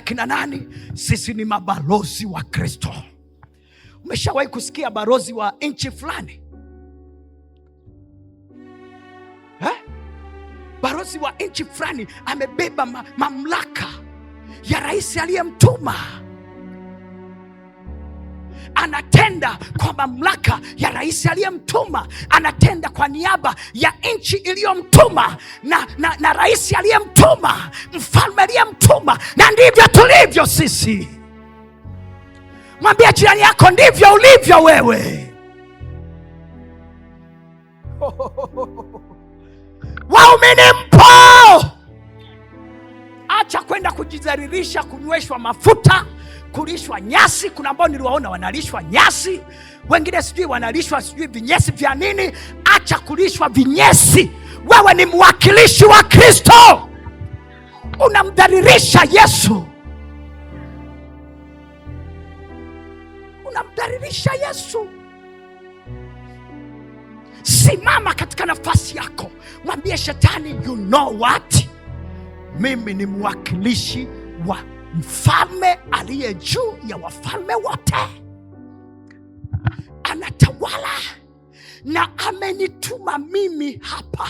Akina nani? Sisi ni mabalozi wa Kristo. Umeshawahi kusikia balozi wa nchi fulani eh? Balozi wa nchi fulani amebeba mamlaka ya rais aliyemtuma, anatenda kwa mamlaka ya rais aliyemtuma, anatenda kwa niaba ya nchi iliyomtuma na rais aliyemtuma, mfalme aliyemtuma. Na ndivyo tulivyo sisi. Mwambie jirani yako, ndivyo ulivyo wewe. Waumini mpo, acha kwenda kujidhalilisha, kunyweshwa mafuta, kulishwa nyasi. Kuna ambao niliwaona wanalishwa nyasi, wengine sijui wanalishwa sijui vinyesi vya nini. Acha kulishwa vinyesi. Wewe ni mwakilishi wa Kristo, unamdhalilisha Yesu, unamdhalilisha Yesu. Simama katika nafasi yako, mwambie shetani, you know what, mimi ni mwakilishi wa mfalme aliye juu ya wafalme wote, anatawala na amenituma mimi hapa.